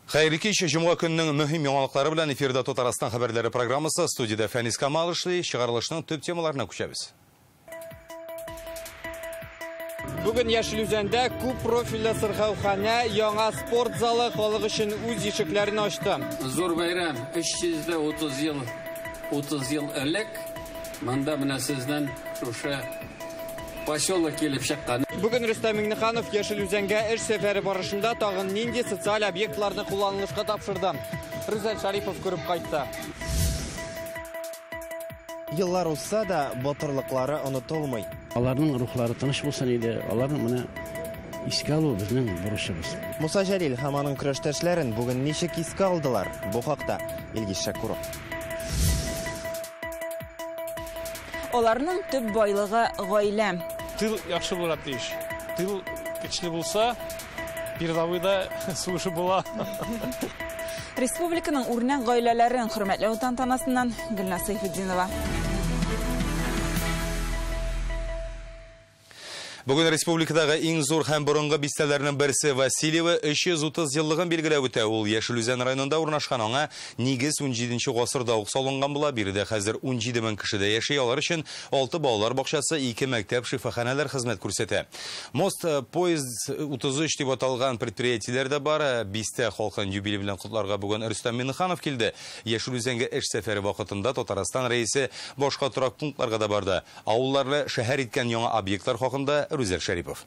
Хәерле кич, җомга көненең мөһим яңалыклары белән эфирда Татарстан хәбәрләре программасы. Студиядә Фәнис Камал эшли. Чыгарылышның төп темаларына күчәбез. Бүген Яшел Үзәндә күп профильле сырхауханә, яңа спорт залы халык өчен үз ишекләрен ачты. Зур бәйрәм, 330 ел, 30 ел элек монда менә сездән шушы поселок килеп чыккан. Бүген Рөстәм Миңнеханов Яшел Үзәнгә эш сәфәре барышында тагын нинди социаль объектларны кулланылышка тапшырды? Рүзәл Шарипов күреп кайтты. Еллар узса да, батырлыклары онытылмый. Аларның рухлары тыныч булсын иде. Аларны менә искә алу безнең бурычыбыз. Муса Җәлил һәм аның көрәштәшләрен бүген ничек искә алдылар? Бу хакта Илгиз Шәкуров. Аларның төп байлыгы гаилә. Тыл яхшы булырга тиеш. Тыл көчле булса, передовойда сугышы була. Республиканың үрнәк гаиләләрен хөрмәтләү тантанасыннан Гөлназ Сәйфетдинова. Бүген республикадагы иң зур һәм борынгы бистәләрнең берсе Васильево 330 еллыгын билгеләп үтә. Ул Яшел Үзән районында урнашкан. Аңа нигез 17 гасырда ук салынган була. Биредә хәзер 17 мең кеше дә яши. Алар өчен 6 балалар бакчасы, 2 мәктәп, шифаханәләр хезмәт күрсәтә. Мост поезд 33 дип аталган предприятиеләр дә бар. Бистә халкын юбилей белән котларга бүген Рөстәм Миңнеханов килде. Яшел Үзәнгә эш сәфәре вакытында Татарстан рәисе башка торак пунктларга да барды. Авылларны шәһәр иткән яңа объектлар хакында Рүзәл Шәрипов.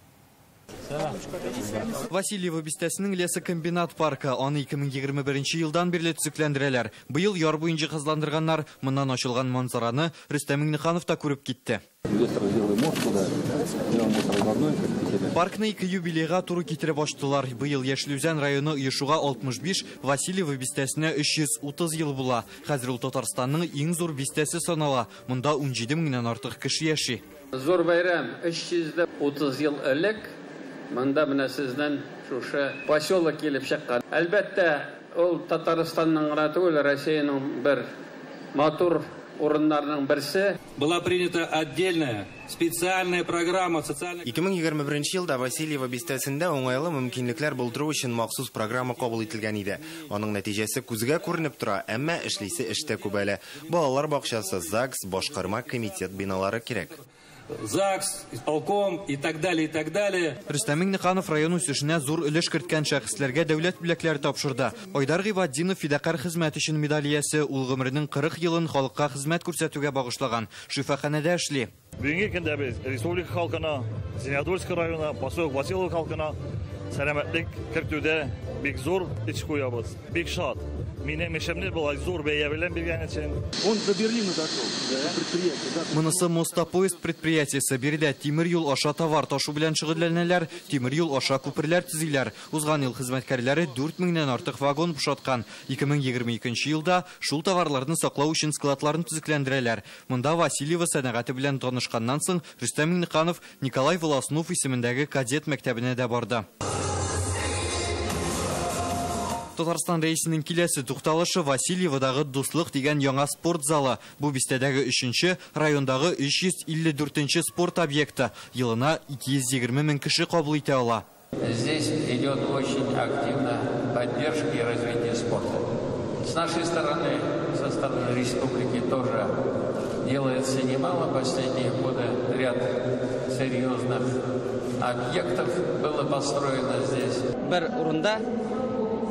Васильево бистәсенең лесокомбинат паркы. Аны 2021 елдан бирле төзекләндерәләр. Быел яр буенча кызландырганнар. Моннан ачылган манзараны Рөстәм Миңнеханов та күреп китте. Паркны ике юбилейга туры китереп ачтылар. Быел Яшел Үзән районы оешуга 65, Васильево бистәсенә 330 ел була. Хәзер ул Татарстанның иң зур бистәсе санала. Монда 17 меңнән артык кеше яши. Зур бәйрәм, 330 ел элек монда менә сездән шушы поселок килеп чыккан. Әлбәттә, ул Татарстанның гына түгел, Россиянең бер матур урыннарының берсе. Была принята отдельная специальная программа социальной 2021 елда Васильево бистәсендә уңайлы мөмкинлекләр булдыру өчен махсус программа кабул ителгән иде. Аның нәтиҗәсе күзгә күренеп тора, әмма эшлисе эштә күп әле. Балалар бакчасы, ЗАГС, башкарма комитет биналары кирәк. ЗАГС, исполком и так далее, и так далее. Рөстәм Миңнеханов район үсешенә зур өлеш керткән шәхесләргә дәүләт бүләкләре тапшырды. Айдар Гыйбатдинов фидакар хезмәт өчен медаль иясе, ул гомеренең 40 елын халыкка хезмәт күрсәтүгә багышлаган. Шифаханәдә эшли. Бүгенге көндә без республика халкына, Зеленодольск районы, поселок Васильево халкына сәламәтлек кертүдә бик зур эш куябыз. Бик шат. Минем эшемне болай зур бәя белән биргән өчен. Он до Берлина дошел. Предприятие, да. Монысы Мостопоезд предприятиесе. Биредә тимер юл аша товар ташу белән шөгыльләнәләр, тимер юл аша күперләр төзиләр. Узган ел хезмәткәрләре 4000-нән артык вагон бушаткан. 2022 елда шул товарларны саклау өчен складларын төзекләндерәләр. Монда Васильево сәнәгате белән танышканнан соң Рөстәм Миңнеханов Николай Волоснов исемендәге кадет мәктәбенә дә барды. Татарстан рәисенең киләсе тукталышы Васильеводагы Дуслык дигән яңа спорт залы. Бу бистәдәге 3-нче, райондагы 354-нче спорт объекты. Елына 220 мең кеше кабул итә ала. Здесь идет очень активно поддержка и развитие спорта. С нашей стороны, со стороны республики тоже делается немало. Последние годы ряд серьезных объектов было построено здесь. Бер урында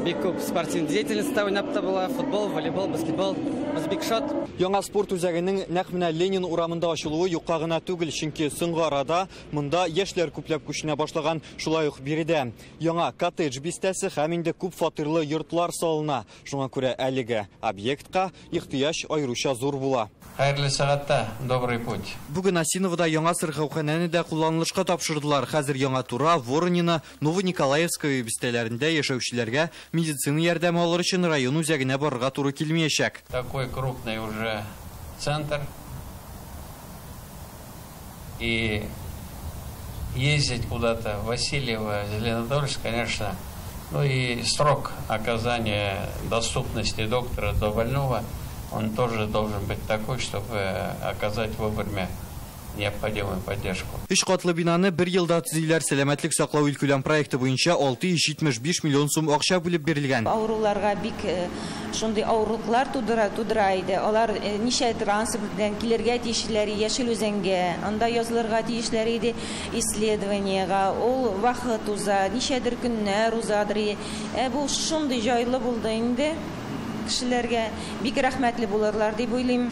бик күп спортивный деятельность уйнап та була, футбол, волейбол, баскетбол. Без бик шат. Яңа спорт үзәгенең нәкъ менә Ленин урамында ачылуы юкка гына түгел, чөнки соңгы арада монда яшьләр күпләп күченә башлаган. Шулай ук биредә яңа коттедж бистәсе һәм инде күп фатирлы йортлар салына. Шуңа күрә әлеге объектка ихтыяҗ аеруча зур була. Хәерле сәгатьтә, добрый путь. Бүген Осиновода яңа сырхауханәне дә кулланылышка тапшырдылар. Хәзер Яңа Тура, Воронина, Новониколаевская бистәләрендә яшәүчеләргә медицина ярдәме алыр өчен район үзәгенә барырга туры килмәячәк. Такой крупный уже центр. И ездить куда-то в Васильево, Зеленодольск, конечно, ну и срок оказания доступности доктора до больного, он тоже должен быть такой, чтобы оказать вовремя необходимую поддержку. Өч катлы бинаны бер елда төзиләр. Сәламәтлек саклау илкүләм проекты буенча 675 миллион сум акча бүлеп бирелгән. Авыруларга бик шундый авырлыклар тудыра иде. Алар ничә транспорт белән килергә тиешләр Яшел Үзәнгә, анда язылырга тиешләр иде исследованиега. Ул вакыт уза, ничәдер көннәр узадыр. Бу шундый җайлы булды инде. Кешеләргә бик рәхмәтле булырлар дип уйлыйм.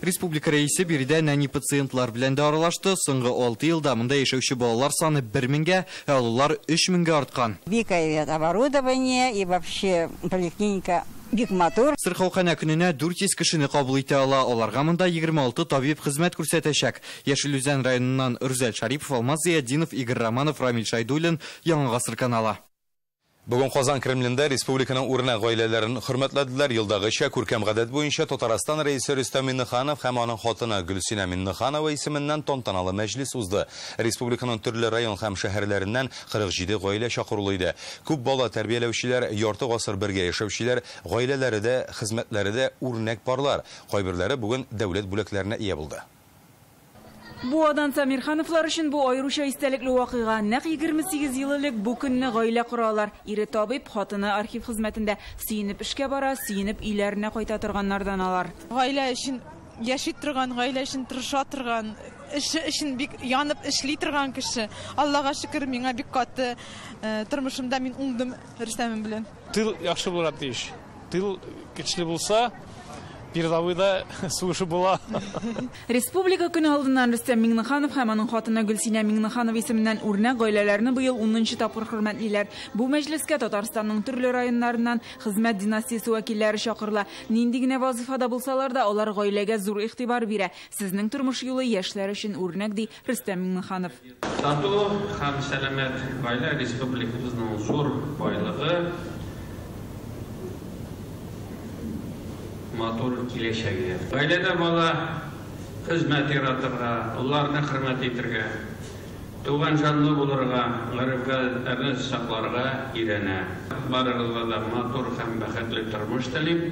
Республика рәисе биредә нәни пациентлар белән дә аралашты. Соңгы 6 елда монда яшәүче балалар саны 1000-гә, ә олылар 3000-гә арткан. Бик әйбәт оборудование и вообще поликлиника бик матур. Сырхауханә көненә 400 кешене кабул итә ала. Аларга монда 26 табиб хезмәт күрсәтәчәк. Яшел Үзән районыннан Рүзәл Шарипов, Алмаз Зиятдинов, Игорь Романов, Рамил Шайдуллин, Яңа Гасыр каналы. Бүген Казан Кремлендә республиканың үрнәк гаиләләрен хөрмәтләделәр. Елдагыча күркәм гадәт буенча Татарстан рәисе Рөстәм Миңнеханов һәм аның хатыны Гөлсинә Миңнеханова исеменнән тантаналы мәҗлес узды. Республиканың төрле район һәм шәһәрләреннән 47 гаилә чакырулы иде. Күп бала тәрбияләүчеләр, ярты гасыр бергә яшәүчеләр, гаиләләре дә, хезмәтләре дә үрнәк парлар. Кайберләре бүген дәүләт бүләкләренә ия булды. Буадан Самирхановлар өчен бу аеруча истәлекле вакыйга. Нәкъ 28 ел элек бу көнне гаилә коралар. Ире табиб, хатыны архив хезмәтендә. Сөенеп эшкә бара, сөенеп өйләренә кайта торганнардан алар. Гаилә өчен яши торган, гаилә өчен тырыша торган, эше өчен бик янып эшли торган кеше. Аллага шөкер, миңа бик каты тормышымда мин уңдым Рөстәмем белән. Тыл яхшы булырга тиеш. Тыл көчле булса, передовыйда сугышы була. Республика көне алдыннан Рөстәм Миңнеханов һәм аның хатыны Гөлсинә Миңнеханова исеменнән үрнәк гаиләләрне быел 10нчы тапкыр хөрмәтлиләр. Бу мәҗлескә Татарстанның төрле районнарыннан хезмәт династиясе вәкилләре чакырыла. Нинди генә вазифада булсалар да, алар гаиләгә зур игътибар бирә. Сезнең тормыш юлы яшьләр өчен үрнәк, ди Рөстәм Миңнеханов. Тату һәм сәламәт гаилә республикабызның зур байлыгы, матур киләчәге. Гаиләдә бала хезмәт яратырга, уларны хөрмәт итәргә, туган җанлы булырга, гореф-гадәтләрне сакларга өйрәнә. Барыгызга да матур һәм бәхетле тормыш телим.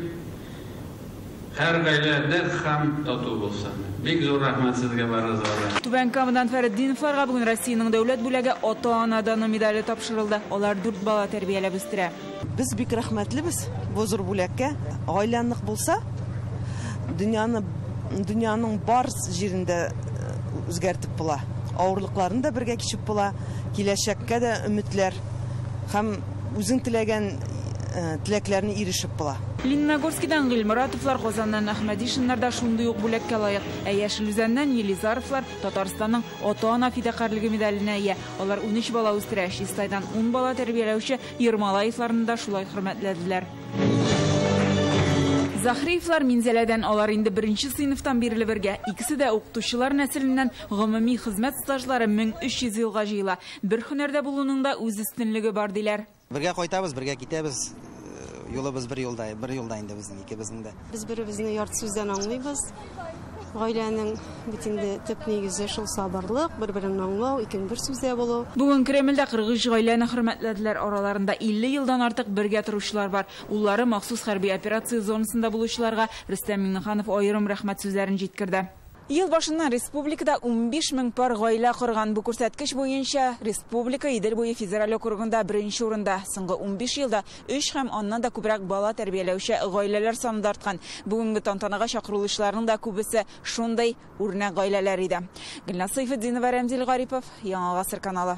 Һәр гаилә нык һәм тату булсын. Бик зур рәхмәт сезгә барыгызга да. Түбән Камадан Фәретдиновларга бүген Россиянең дәүләт бүләге ата-ана даны медале тапшырылды. Алар 4 бала тәрбияләп үстерә. Без бик рәхмәтлебез бу зур бүләккә. Гаилә нык булса, дөньяның бар җирендә үзгәртеп була. Авырлыкларын да бергә кичеп була, киләчәккә дә өметләр һәм үзең теләгән теләкләрне ирешеп була. Лениногорскидан Гыйльмуратовлар, Казаннан Әхмәдишиннар да шундый ук бүләккә лаек. Ә Яшел Үзәннән Елизаровлар Татарстанның ата-ана фидакарьлеге медаленә ия. Алар 13 бала үстерә. Чистайдан 10 бала тәрбияләүче Ермолаевларны да шулай хөрмәтләделәр. Захриевлар Минзәләдән, алар инде беренче сыйныфтан бирле бергә. Икесе дә укытучылар нәселеннән, гомуми хезмәт стажлары 1300 елга җыела. Бер һөнәрдә булуның да үз өстенлеге бар, диләр. Бергә кайтабыз, бергә китәбез. Юлыбыз бер юлда, бер юлда инде безнең икебезнең дә. Без беребезне ярты сүздән аңлыйбыз. Гаиләнең бит инде төп нигезе шул сабырлык, бер-береңне аңлау, икең бер сүздә булу. Бүген Кремльдә 43 гаиләне хөрмәтләделәр. Араларында 50 елдан артык бергә торучылар бар. Уллары махсус хәрби операция зонасында булучыларга Рөстәм Миңнеханов аерым рәхмәт сүзләрен җиткерде. Ел башыннан республикада 15 мең пар гаилә корган. Бу күрсәткеч буенча республика Идел буе федераль округында беренче урында. Соңгы 15 елда 3 һәм аннан да күбрәк бала тәрбияләүче гаиләләр саны да арткан. Бүгенге тантанага чакырылучыларның да күбесе шундый үрнәк гаиләләр иде. Гөлназ Сайфетдинова, Рәмзил Гарипов, Яңа Гасыр каналы.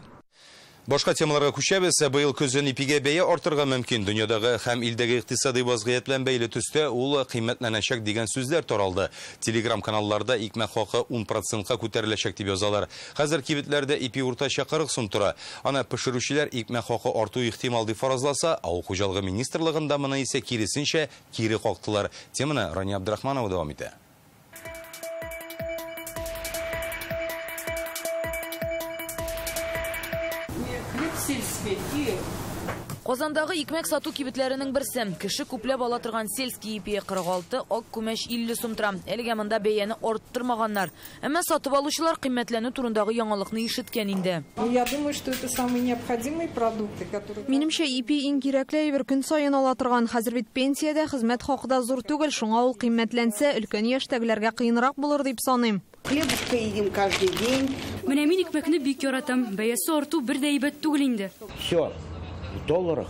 Башка темаларга күчәбез. Быел көзен ипигә бәя артырга мөмкин. Дөньядагы һәм илдәге икътисади вазгыять белән бәйле төстә ул кыйммәтләнәчәк дигән сүзләр таралды. Телеграм каналларда икмәк хакы 10%-ка күтәреләчәк дип язалар. Хәзер кибетләрдә ипи уртача 40 сум тора. Аны пешерүчеләр икмәк хакы арту ихтимал дип фаразласа, Авыл хуҗалыгы министрлыгында моны исә киресенчә кире кактылар. Теманы Рания Абдрахманова дәвам итә. Казандагы икмәк сату кибетләренең берсе. Кеше күпләп ала торган сельский ипие 46, ак күмәч 50 сум тора. Әлегә монда бәяне арттырмаганнар. Әмма сатып алучылар кыйммәтләнү турындагы яңалыкны ишеткән инде. Я думаю, что это самые необходимые продукты, которые... Минемчә, ипи иң кирәкле әйбер, көн саен ала торган. Хәзер бит пенсиядә хезмәт хакы да зур түгел, шуңа ул кыйммәтләнсә, өлкән яшьтәгеләргә кыенрак булыр дип саныйм. Хлебушка едим каждый день. Менә мин икмәкне бик яратам. Бәясе арту бер дә әйбәт түгел инде. Все в долларах,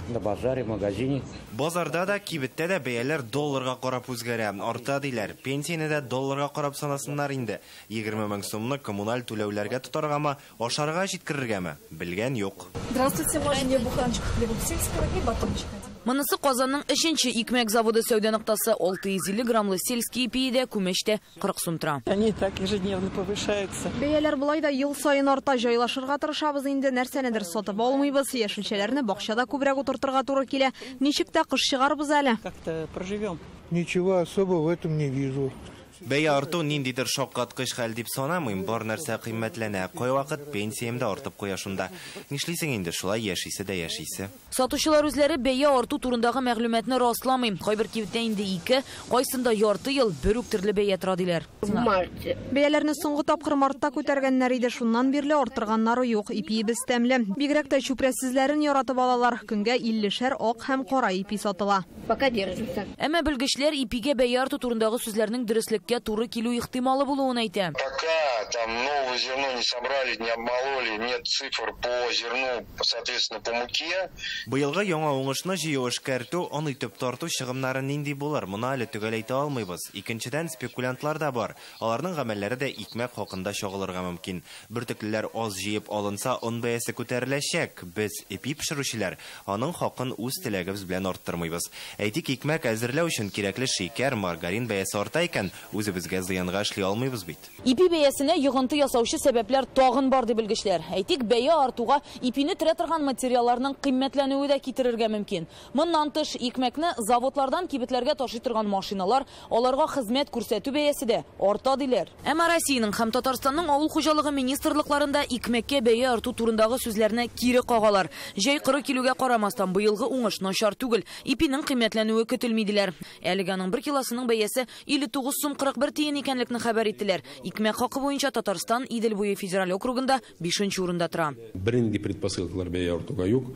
на базаре, в магазине. Базарда да, кибеттә дә бәяләр долларга карап үзгәрә. Арта диләр. Пенсияне дә долларга карап санасыннар инде. 20 мең сумны коммуналь түләүләргә тотаргамы, ашарга җиткерергәме? Белгән юк. Здравствуйте, можно мне буханочку хлеба сельского и батончик? Монысы Казанның 3нче икмәк заводы сәүдә ноктасы. 650 граммлы сельский ипие дә, күмәч тә 40 сум тора. Они так ежедневно повышаются. Бәяләр болай да ел саен арта, җайлашырга тырышабыз инде, нәрсәнедер сатып алмыйбыз, яшелчәләрне бакчада күбрәк утыртырга туры килә. Ничек тә кыш чыгарбыз әле. Как-то проживем. Ничего особого в этом не вижу. Бәя арту ниндидер шаккаткыч хәл дип санамыйм, бар нәрсә кыйммәтләнә. Кайвакыт пенсиям дә артып куя шунда. Нишлисең инде, шулай яшисе дә яшисе. Сатучылар үзләре бәя арту турындагы мәгълүматны расламый. Кайбер кибеттә инде 2, кайсында ярты ел бер үк төрле бәя тора диләр. Бәяләрне соңгы тапкыр мартта күтәргәннәр иде, шуннан бирле арттырганнары юк. Ипиебез тәмле. Бигрәк тә чүпрәсезләрен яратып алалар. Көнгә 50шәр ак һәм кара ипи сатыла. Пока держимся. Әмма белгечләр ипигә бәя арту турындагы сүзләрнең дөреслек туры килү ихтималы булуын әйтә. Пока там новое зерно не собрали, не обмололи, нет цифр по зерну, соответственно, по муке. Быелгы яңа уңышны җыю, эшкәртү, он итеп тарту чыгымнары нинди булыр? Моны әле төгәл әйтә алмыйбыз. Икенчедән, спекулянтлар да бар. Аларның гамәлләре дә икмәк хакында чагылырга мөмкин. Бөртеклеләр аз җыеп алынса, он бәясе күтәреләчәк. Без ипи пешерүчеләр аның хакын үз теләгебез белән арттырмыйбыз. Әйтик, икмәк әзерләү өчен кирәкле шикәр, маргарин бәясе арта икән, үзебезгә зыянга эшли алмыйбыз бит. Ипи бәясенә йогынты ясаучы сәбәпләр тагын бар ди белгечләр. Әйтик, бәя артуга ипине төрә торган материалларның кыйммәтләнүе дә китерергә мөмкин. Моннан тыш, икмәкне заводлардан кибетләргә ташый торган машиналар, аларга хезмәт күрсәтү бәясе дә арта диләр. Әмма Россиянең һәм Татарстанның авыл хуҗалыгы министрлыкларында икмәккә бәя арту турындагы сүзләрне кире кагалар. Җәй коры килүгә карамастан, быелгы уңыш начар түгел. Ипинең кыйммәтләнүе көтелми диләр. Әлегә аның 1 килосының бәясе 59 сум 41 тиен икәнлекне хәбәр иттеләр. Икмәк хакы буенча Татарстан Идел буе федераль округында 5нче урында тора. Бернинди предпосылкалар бәя артуга юк.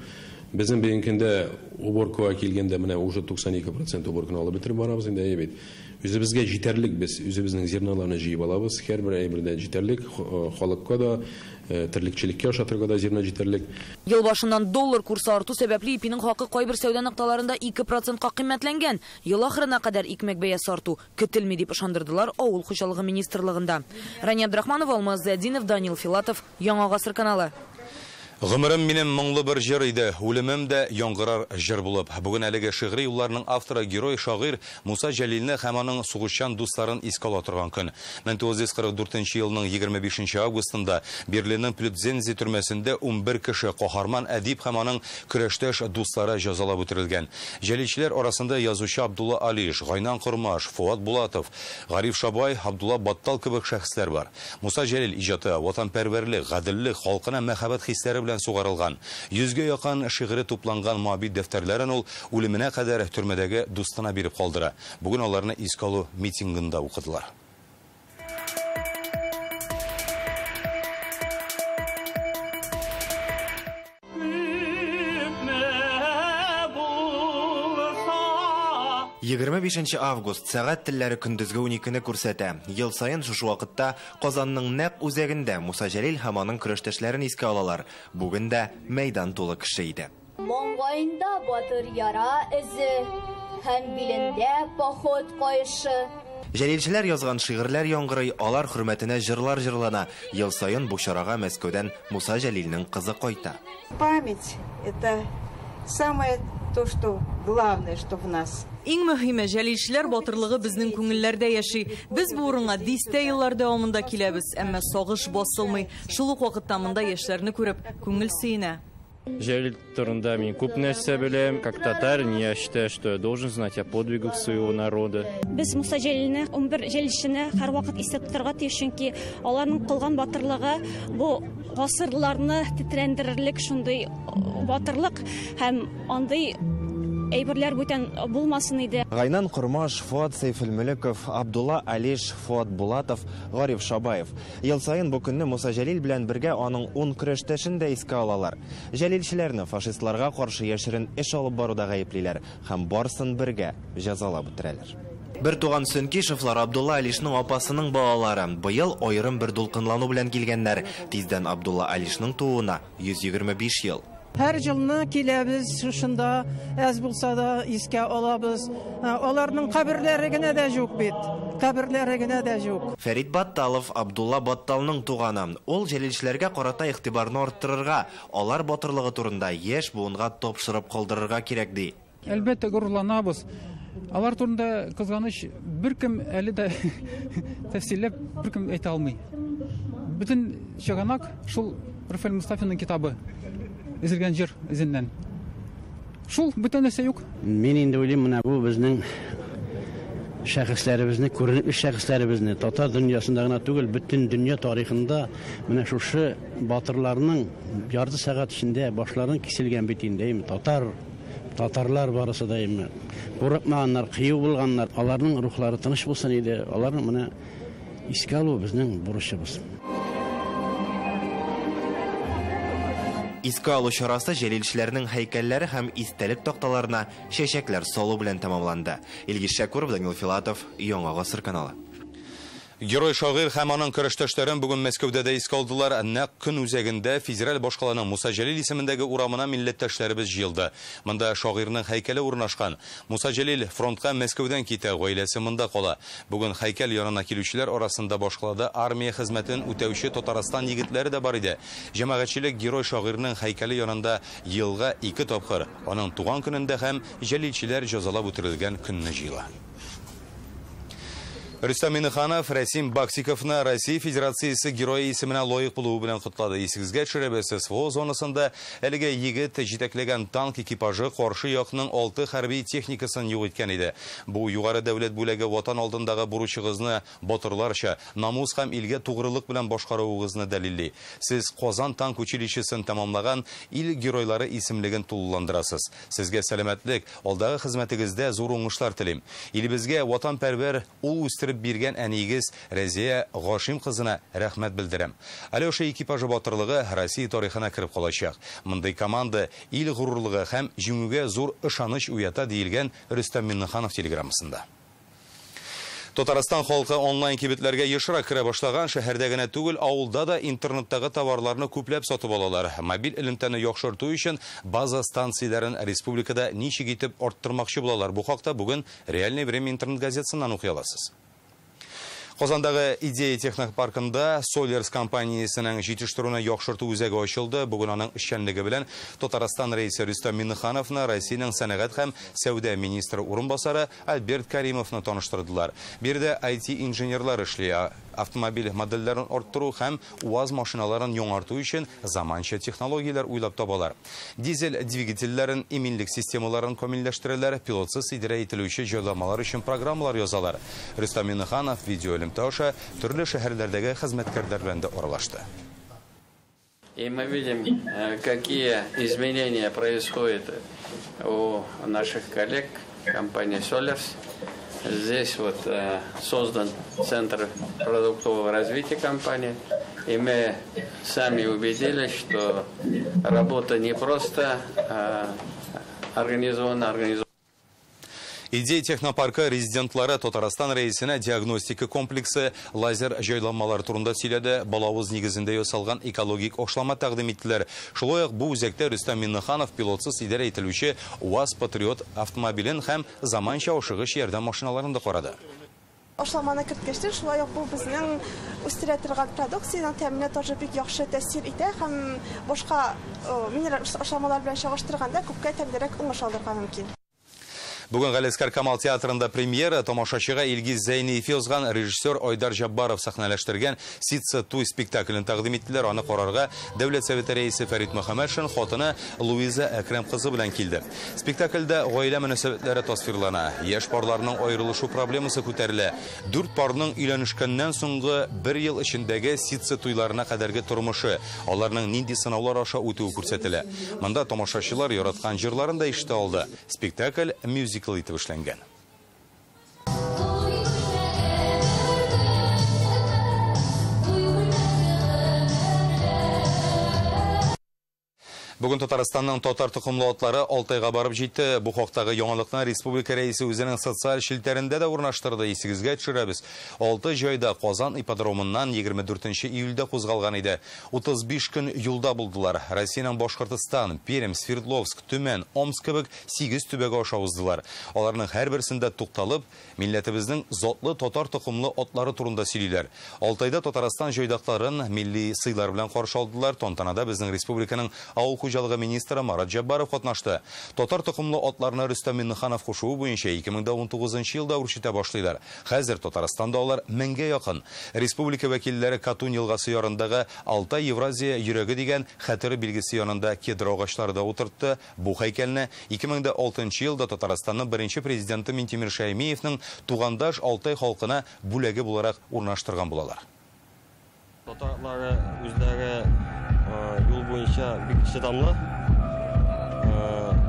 Безнең бүгенге көндә уборкага килгәндә менә уже 92% уборканы алып бетереп барабыз инде, әйе бит. Үзебезгә җитәрлек, без үзебезнең зерноларны җыеп алабыз, һәрбер әйбердә җитәрлек, халыкка да, терлекчелеккә ашатырга да зерно җитәрлек. Ел башыннан доллар курсы арту сәбәпле ипинең хакы кайбер сәүдә нокталарында 2%ка кыйммәтләнгән. Ел ахырына кадәр икмәк бәясе арту көтелми дип ышандырдылар Авыл хуҗалыгы министрлыгында. Рания Абдрахманова, Алмаз Зиятдинов, Данил Филатов, Яңа Гасыр каналы. Гомерем минем моңлы бер җыр иде, үлемем дә яңгырар җыр булып. Бүген әлеге шигъри юлларның авторы герой шагыйрь Муса Җәлилне һәм аның сугышчан дусларын искә ала торган көн. 1944 елның 25 августында Берлинның Плютзензе төрмәсендә 11 кеше каһарман әдип һәм аның көрәштәш дуслары җәзалап үтерелгән. Җәлилчеләр арасында язучы Абдулла Алиш, Гайнан Кормаш, Фуат Булатов, Гариф Шабай, Абдулла Баттал кебек шәхесләр бар. Муса Җәлил иҗаты ватанпәрвәрлек, гаделлек, халкына мәхәббәт хисләре белән сугарылган. 100гә якын шигыре тупланган Моабит дәфтәрләрен ул үлеменә кадәр төрмәдәге дустына биреп калдыра. Бүген аларны искә алу митингында укыдылар. Егерме бишенче август сәгать телләре көндезге 12-не күрсәтә. Ел саен шушы вакытта Казанның нәкъ үзәгендә Муса Җәлил һәм аның көрәштәшләрен искә алалар. Бүген дә мәйдан тулы кеше иде. Маңгаенда батыр яра эзе һәм билендә поход кайышы. Җәлилчеләр язган шигырьләр яңгырый, алар хөрмәтенә җырлар җырлана. Ел саен бу чарага Мәскәүдән Муса Җәлилнең кызы кайта. Память это самое то, что главное, что в нас. Иң мөһиме, җәлилчеләр батырлыгы безнең күңелләрдә яши. Без бу урынга дистә еллар дәвамында киләбез, әмма сагыш басылмый. Шул ук вакытта монда яшьләрне күреп, күңел сөенә. Җәлил турында мин күп нәрсә беләм. Как татарин, я считаю, что я должен знать о подвигах своего народа. Без Муса Җәлилне, 11 җәлилчене һәрвакыт истә тотарга тиеш, чөнки аларның кылган батырлыгы бу гасырларны тетрәндерерлек шундый батырлык һәм андый әйберләр бүтән булмасын иде. Гайнан Кормаш, Фуат Сәйфелмөлеков, Абдулла Алиш, Фуат Булатов, Гариф Шабаев. Ел саен бу көнне Муса Җәлил белән бергә аның 10 көрәштәшен дә искә алалар. Җәлилчеләрне фашистларга каршы яшерен эш алып баруда гаеплиләр һәм барсын бергә җәзалап үтерәләр. Бер туган Сөнкишевлар Абдулла Алишның апасының балалары. Быел аерым бер дулкынлану белән килгәннәр. Тиздән Абдулла Алишның тууына 125 ел. Һәр елны киләбез шушында, әз булса да искә алабыз. Аларның каберләре генә дә юк бит. Каберләре генә дә юк. Фәрит Батталов Абдулла Батталның туганы. Ул җәлилчеләргә карата игътибарны арттырырга, алар батырлыгы турында яшь буынга тапшырып калдырырга кирәк ди. Әлбәттә, горурланабыз. Алар турында кызганыч беркем әле дә тәфсилләп беркем әйтә алмый. Бөтен чыганак шул Рафаэль Мустафинның китабы. Изелгән җир изеннән. Шул бүтән нәрсә юк. Мин инде уйлыйм, менә бу безнең шәхесләребезне, күренекле шәхесләребезне татар дөньясында гына түгел, бөтен дөнья тарихында менә шушы батырларның ярты сәгать эчендә башларын киселгән бит инде, әйме, татарлар барысы да, әйме. Курыкмаганнар, кыю булганнар. Аларның рухлары тыныч булсын иде. Аларны менә искә алу безнең бурычыбыз. Искә алу чарасы җәлилчеләрнең һәйкәлләре һәм истәлек такталарына чәчәкләр салу белән тәмамланды. Илгиз Шәкүров, Данил Филатов, Яңа Гасыр каналы. Герой шагыйрь һәм аның көрәштәшләрен бүген Мәскәүдә дә искә алдылар. Нәкъ көн үзәгендә федераль башкаланың Муса Җәлил исемендәге урамына милләттәшләребез җыелды. Монда шагыйрьнең һәйкәле урнашкан. Муса Җәлил фронтка Мәскәүдән китә, гаиләсе монда кала. Бүген һәйкәл янына килүчеләр арасында башкалада армия хезмәтен үтәүче Татарстан егетләре дә бар иде. Җәмәгатьчелек герой шагыйрьнең һәйкәле янында елга 2 тапкыр, аның туган көнендә һәм җәлилчеләр җәзалап үтерелгән көнне җыела. Рөстәм Миңнеханов Рәсим Баксиковны Россия Федерациясе герое исеменә лаек булуы белән котлады. Исегезгә төшерәбез, СВО зонасында әлеге егет җитәкләгән танк экипажы каршы якның 6 хәрби техникасын юк иткән иде. Бу югары дәүләт бүләге ватан алдындагы бурычыгызны батырларча, намус һәм илгә тугрылык белән башкаруыгызны дәлилли. Сез Казан танк училищесын тәмамлаган ил геройлары исемлеген тулыландырасыз. Сезгә сәламәтлек, алдагы хезмәтегездә зур уңышлар телим. Илебезгә ватанпәрвәр ул үстереп биргән әниегез Рәзия Гашим кызына рәхмәт белдерәм. Алеша экипажы батырлыгы Россия тарихына кереп калачак. Мондый команда ил горурлыгы һәм җиңүгә зур ышаныч уята диелгән Рөстәм Миңнеханов телеграммасында. Татарстан халкы онлайн кибетләргә ешрак керә башлаган, шәһәрдә генә түгел, авылда да интернеттагы товарларны күпләп сатып алалар. Мобиль элемтәне яхшырту өчен база станцияләрен республикада ничек итеп арттырмакчы булалар. Бу хакта бүген Реальное время интернет газетасыннан укый аласыз. Казандагы Идея технопаркында Solers компаниясенең җитештерүне яхшырту үзәге ачылды. Бүген аның эшчәнлеге белән Татарстан рәисе Рөстәм Миңнехановны Россиянең сәнәгать һәм сәүдә министры урынбасары Альберт Каримовны таныштырдылар. Биредә IT-инженерлар эшли. Автомобиль модельләрен арттыру һәм УАЗ машиналарын яңарту өчен заманча технологияләр уйлап табалар. Дизель двигательләрен, иминлек системаларын камилләштерәләр, пилотсыз идарә ителүче җайланмалар өчен программалар язалар. Рөстәм Миңнеханов видеоэлемтә аша төрле шәһәрләрдәге хезмәткәрләр белән дә аралашты. И мы видим, какие изменения происходят у наших коллег компании Solers. Здесь вот создан центр продуктового развития компании. И мы сами убедились, что работа не просто организована. Идея технопарка резидентлары Татарстан рәисенә диагностика комплексы лазер җайланмалары турында сөйләде. Балавыз нигезендә ясалган экологик ашлама тәкъдим иттеләр. Шулай ук бу үзәктә Рөстәм Миңнеханов пилотсыз идарә ителүче УАЗ Патриот автомобилен һәм заманча ашыгыч ярдәм машиналарын да карады. Ашламаны керткәчтен шулай ук бу безнең үстерә торган продукциянең тәменә тоже бик яхшы тәэсир итә һәм башка минераль ашламалар белән чагыштырганда күпкә тәмлерәк уңыш алырга мөмкин. Бүген Галиәсгар Камал театрында премьера. Тамашачыга Илгиз Зәйниев язган, режиссер Айдар Җаббаров сәхнәләштергән «Ситса туй» спектаклен тәкъдим иттеләр. Аны карарга Дәүләт Советы рәисе Фәрит Мөхәммәтшин хатыны Луиза Әкрәм кызы белән килде. Спектакльдә гаилә мөнәсәбәтләре тасвирлана. Яшь парларның аерылышу проблемасы күтәрелә. 4 парның өйләнешкәннән соңгы бер ел эчендәге ситса туйларына кадәрге тормышы, аларның нинди сынаулар аша үтүе күрсәтелә. Монда тамашачылар яраткан җырларын да ишетә алды. Спектакль мюзикл итеп эшләнгән. Бүген Татарстанның татар токымлы атлары Алтайга барып җитте. Бу хактагы яңалыкны республика рәисе үзенең социаль челтәрендә дә урнаштырды. Исегезгә төшерәбез. 6 җайда Казан ипподромыннан 24 июльдә кузгалган иде. 35 көн юлда булдылар. Россиянең Башкортостан, Пермь, Свердловск, Төмән, Омск кебек 8 төбәге аша уздылар. Аларның һәрберсендә тукталып, милләтебезнең затлы татар токымлы атлары турында сөйлиләр. Алтайда Татарстан җайдакларын милли сыйлар белән каршы алдылар. Тантанада безнең республиканың авыл хуҗалыгы министры Марат Җаббаров катнашты. Татар токымлы атларны Рөстәм Миңнеханов кушуы буенча 2019 елда үрчетә башлыйлар. Хәзер Татарстанда алар 1000гә якын. Республика вәкилләре Катунь елгасы ярындагы Алтай Евразия йөрәге дигән хәтер билгесе янында кедр агачлары да утыртты. Бу һәйкәлне 2006 елда Татарстанның беренче президенты Минтимер Шәймиевның тугандаш Алтай халкына бүләге буларак урнаштырган булалар. Татарлары үзләре юл буенча бик чыдамлы,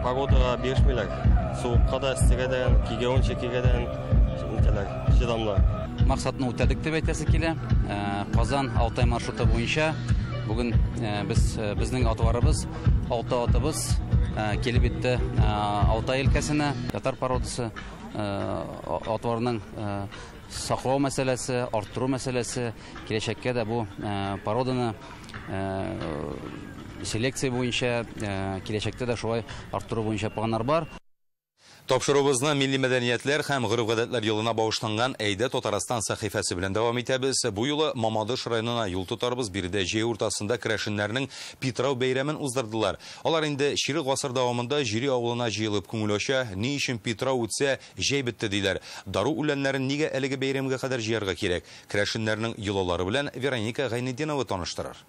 погодага бирешмиләр. Суыкка да, эссегә дә, кигәвенчә кигәдән нитәләр, чыдамлы. Максатны үтәдек дип әйтәсе килә. Казан Алтай маршруты буенча бүген без безнең атларыбыз, алты атыбыз килеп җитте Алтай өлкәсенә. Татар породасы атларының саклау мәсьәләсе, арттыру мәсьәләсе, киләчәккә дә бу породаны селекция буенча, киләчәктә дә шулай арттыру буенча планнар бар. Тапшыруыбызны милли мәдәниятләр һәм гореф-гадәтләр елына багышланган Әйдә Татарстан сәхифәсе белән дәвам итәбез. Бу юлы Мамадыш районына юл тотарбыз. Биредә җәй уртасында керәшеннәрнең Питрау бәйрәмен уздырдылар. Алар инде чирек гасыр дәвамында Җири авылына җыелып күңел ача. Ни өчен Питрау үтсә, җәй бетте диләр. Дару үләннәрен нигә әлеге бәйрәмгә кадәр җыярга кирәк? Керәшеннәрнең йолалары белән Вероника Гайнетдинова таныштырыр.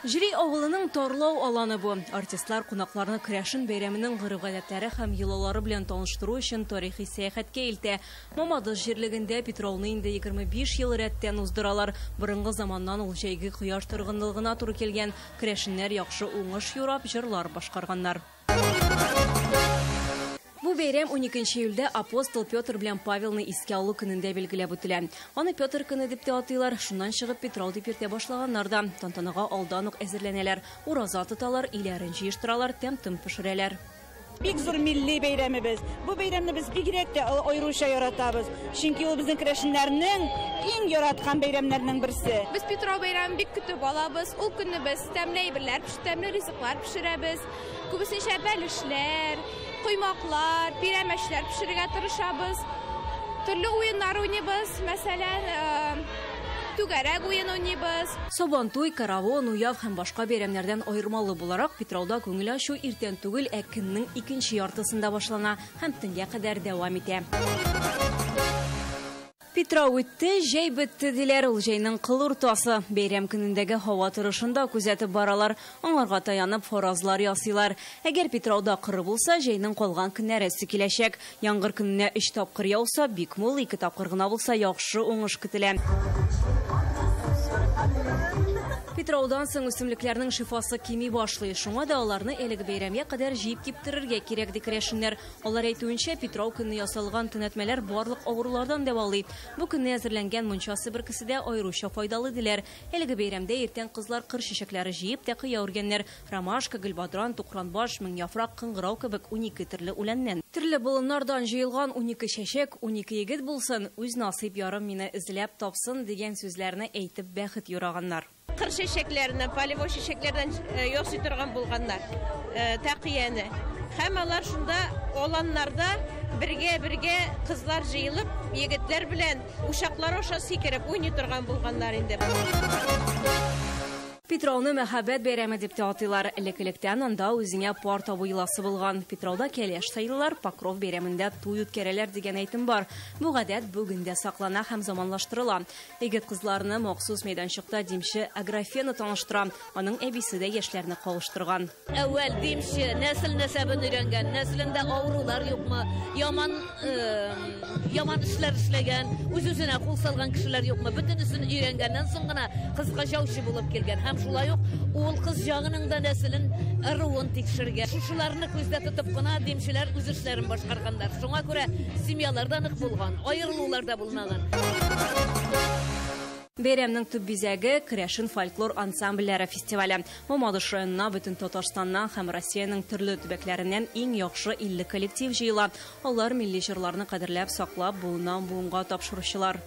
Җири авылының Тарлау аланы бу. Артистлар кунакларны керәшен бәйрәменең гореф-гадәтләре һәм йолалары белән таныштыру өчен тарихи сәяхәткә илтә. Мамадыш җирлегендә Питрауны инде 25 ел рәттән уздыралар. Борынгы заманнан ул җәйге кояш торгынлыгына туры килгән. Керәшеннәр яхшы уңыш юрап җырлар башкарганнар. Бу бәйрәм 12 июльдә апостол Петр белән Павелны искә алу көнендә билгеләп үтелә. Аны Петр көне дип тә атыйлар. Шуннан чыгып Питрау дип йөртә башлаганнар да. Тантанага алдан ук әзерләнәләр. Ураза тоталар, өйләрен җыештыралар, тәм-том пешерәләр. Бик зур милли бәйрәмебез. Бу бәйрәмне без бигрәк тә аеруча яратабыз. Чөнки ул безнең керәшеннәрнең иң яраткан бәйрәмнәренең берсе. Без Питрау бәйрәмен бик көтеп алабыз. Ул көнне без тәмле әйберләр, тәмле ризыклар пешерәбез. Күбесенчә бәлешләр, коймаклар, пирәмәчләр пешерергә тырышабыз. Төрле уеннар уйныйбыз, мәсәлән, түгәрәк уен уйныйбыз. Сабантуй, каравон, уяв һәм башка бәйрәмнәрдән аермалы буларак Питрауда күңел ачу иртән түгел, ә көннең икенче яртысында башлана һәм төнгә кадәр дәвам итә. Питрау үтте, җәй бетте диләр. Ул җәйнең кыл уртасы. Бәйрәм көнендәге һава торышын да күзәтеп баралар. Аңарга таянып фаразлар ясыйлар. Әгәр Питрауда коры булса, җәйнең калган көннәре эссе киләчәк. Яңгыр көненә 3 тапкыр яуса, бик мул, 2 тапкыр гына булса, яхшы уңыш көтелә. Питраудан соң үсемлекләрнең шифасы кими башлый. Шуңа да аларны әлеге бәйрәмгә кадәр җыеп киптерергә кирәк, ди керәшеннәр. Алар әйтүенчә, Питрау көнне ясалган төнәтмәләр барлык авырулардан дәвалый. Бу көнне әзерләнгән мунча себеркесе дә аеруча файдалы диләр. Әлеге бәйрәмдә иртән кызлар кыр чәчәкләре җыеп тәкыя үргәннәр. Ромашка, гөлбадран, тукранбаш, меңьяфрак, кыңгырау кебек 12 төрле үләннән. Төрле болыннардан җыелган 12 чәчәк, 12 егет булсын, үз насыйп ярым мине эзләп тапсын дигән сүзләрне әйтеп бәхет юраганнар. Кыр чәчәкләреннән, полевой чәчәкләрдән ясый торган булганнар тәкыяне. Һәм алар шунда аланнарда Бергә-бергә кызлар җыелып, егетләр белән учаклар аша сикереп уйный торган булганнар инде. Питрауны мәхәббәт бәйрәме дип тә атыйлар. Элек-электән анда үзеңә пар табу йоласы булган. Питрауда кәләш сайлыйлар, Покров бәйрәмендә туй үткәрәләр дигән әйтем бар. Бу гадәт бүген дә саклана һәм заманлаштырыла. Егет кызларны махсус мәйданчыкта димче Аграфена таныштыра. Аның әбисе дә яшьләрне кавыштырган. Әүвәл димче нәсел нәсәбен өйрәнгән, нәселендә авырулар юкмы, яман яман эшләр эшләгән, үз-үзенә кул салган кешеләр юкмы, бөтенесен өйрәнгәннән соң гына кызга җаучы булып килгән. Һәм шулай ук ул кыз ягының да нәселен, ыруын тикшергән. Шушыларны күздә тотып кына димчеләр үз эшләрен башкарганнар. Шуңа күрә семьялар да нык булган, аерылулар да булмаган. Бәйрәмнең төп бизәге керәшен фольклор ансамбльләре фестивале. Мамадыш районына бөтен Татарстаннан һәм Россиянең төрле төбәкләреннән иң яхшы 50 коллектив җыела. Алар милли җырларны кадерләп саклап, буыннан буынга тапшыручылар.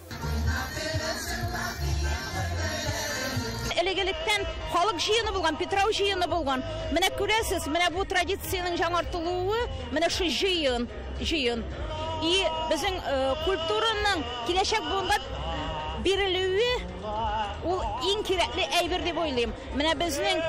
Элек-электән халык җыены булган, Питрау җыены булган. Менә күрәсез, менә бу традициянең яңартылуы, менә шу җыен, җыен. И безнең культураның киләчәк буынга бирелүе ул иң кирәкле әйбер дип уйлыйм. Менә безнең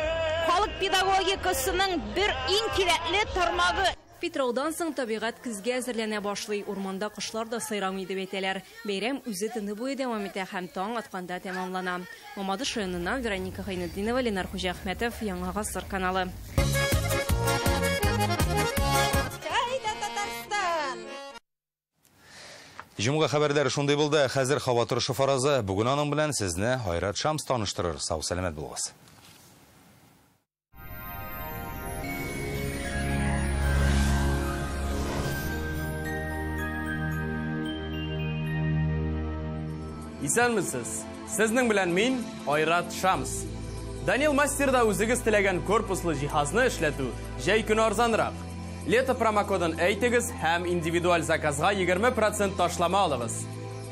халык педагогикасының бер иң кирәкле тармагы. Питраудан соң табигать көзгә әзерләнә башлый. Урманда кошлар да сайрамый дип әйтәләр. Бәйрәм үзе төне буе дәвам итә һәм таң атканда тәмамлана. Мамадыш районыннан Вероника Гайнетдинова, Ленар Хуҗахмәтов, Яңа Гасыр каналы. Айда Татарстан! Җомга хәбәрләре шундый булды. Хәзер һава торышы фаразы. Бүген аның белән сезне Айрат Шамс таныштырыр. Сау сәламәт булыгыз. Исәнмесез. Сезнең белән мин Айрат Шамс. Данил Мастерда үзегез теләгән корпуслы җиһазны эшләтү җәй көне арзанрак. Лето промокодын әйтегез һәм индивидуаль заказга 20% ташлама алыгыз.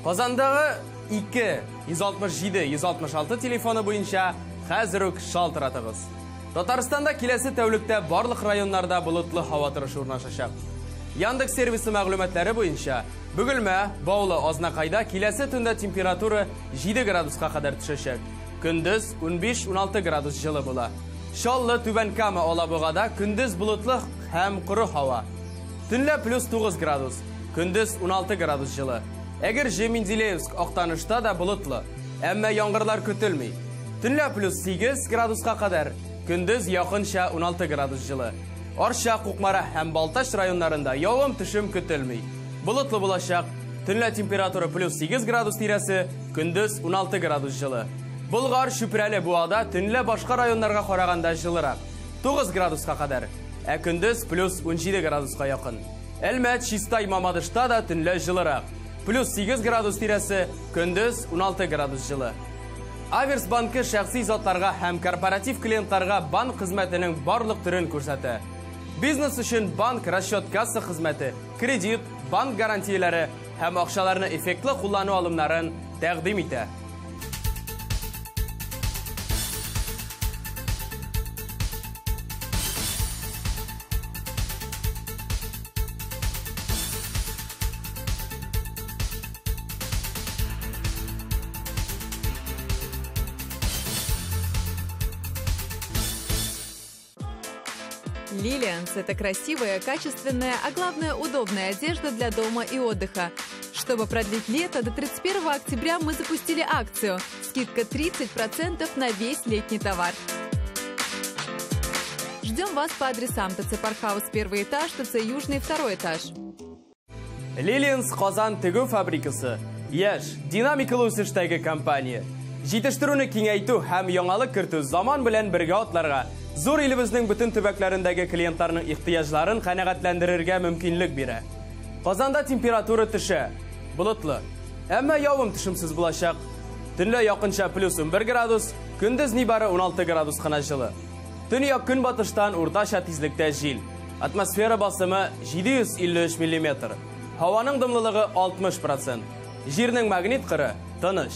Казандагы 2 167 166 телефоны буенча хәзер үк шалтыратыгыз. Татарстанда киләсе тәүлектә барлык районнарда болытлы һава торышы урнашачак. Яндекс сервисы мәгълүматлары буенча Бөгелмә, Баулы, Азнакайда киләсе төндә температура 7 градуска кадәр төшәчәк. Көндез 15-16 градус җылы була. Чаллы, Түбән Кама, Алабугада көндез болытлы һәм коры һава. Төнлә плюс 9 градус, көндез 16 градус җылы. Әгерҗе, Менделеевск, Актанышта да болытлы, әмма яңгырлар көтелми. Төнлә плюс 8 градуска кадәр, көндез якынча 16 градус җылы. Арча, Кукмара һәм Балтач районнарында явым-төшем көтелми. Болытлы булачак. Төнлә температура плюс 8 градус тирәсе, көндез 16 градус җылы. Болгар, Чүпрәле, Буада төнлә башка районнарга караганда җылырак. 9 градуска кадәр, ә көндез плюс 17 градуска якын. Әлмәт, Чистай, Мамадышта да төнлә җылырак. Плюс 8 градус тирәсе, көндез 16 градус җылы. Аверс банкы шәхси затларга һәм корпоратив клиентларга банк хезмәтенең барлык төрен күрсәтә. Бизнес өчен банк расчет касса хезмәте, кредит, банк гарантияләре һәм акчаларны эффектлы куллану алымнарын тәкъдим итә. Лилианс – это красивая, качественная, а главное удобная одежда для дома и отдыха. Чтобы продлить лето, до 31 октября мы запустили акцию. Скидка 30% на весь летний товар. Ждем вас по адресам ТЦ Паркхаус первый этаж, ТЦ Южный второй этаж. Лилианс Казан тегү фабрикасы. Яшь, динамикалы үсештәге компания. Җитештерүне киңәйтү һәм яңалык кертү заман белән бергә атларга, зур илебезнең бөтен төбәкләрендәге клиентларның ихтыяҗларын канәгатьләндерергә мөмкинлек бирә. Казанда температура төшә, болытлы. Әмма явым-төшемсез булачак. Төнлә якынча плюс 11 градус, көндез нибары 16 градус кына җылы. Төньяк көнбатыштан уртача тизлектә җил. Атмосфера басымы 753 миллиметр. Һаваның дымлылыгы 60%. Җирнең магнит кыры тыныч.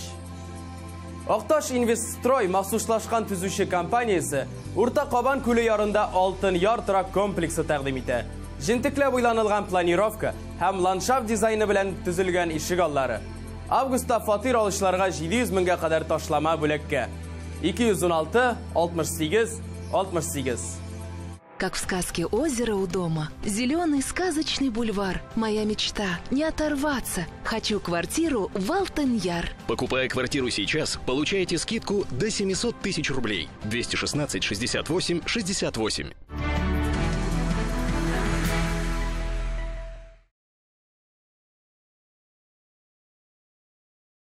Акташ Инвестстрой махсуслашкан төзүче компаниясе Урта Кабан күле ярында Алтын Яр торак комплексы тәкъдим итә. Җентекләп уйланылган планировка һәм ландшафт дизайны белән төзелгән ишек аллары. Августта фатир алучыларга 700 меңгә кадәр ташлама бүләккә. 216 68 68. Как в сказке «Озеро у дома». Зеленый сказочный бульвар. Моя мечта – не оторваться. Хочу квартиру в Алтын-Яр. Покупая квартиру сейчас, получаете скидку до 700 тысяч рублей. 216 68 68.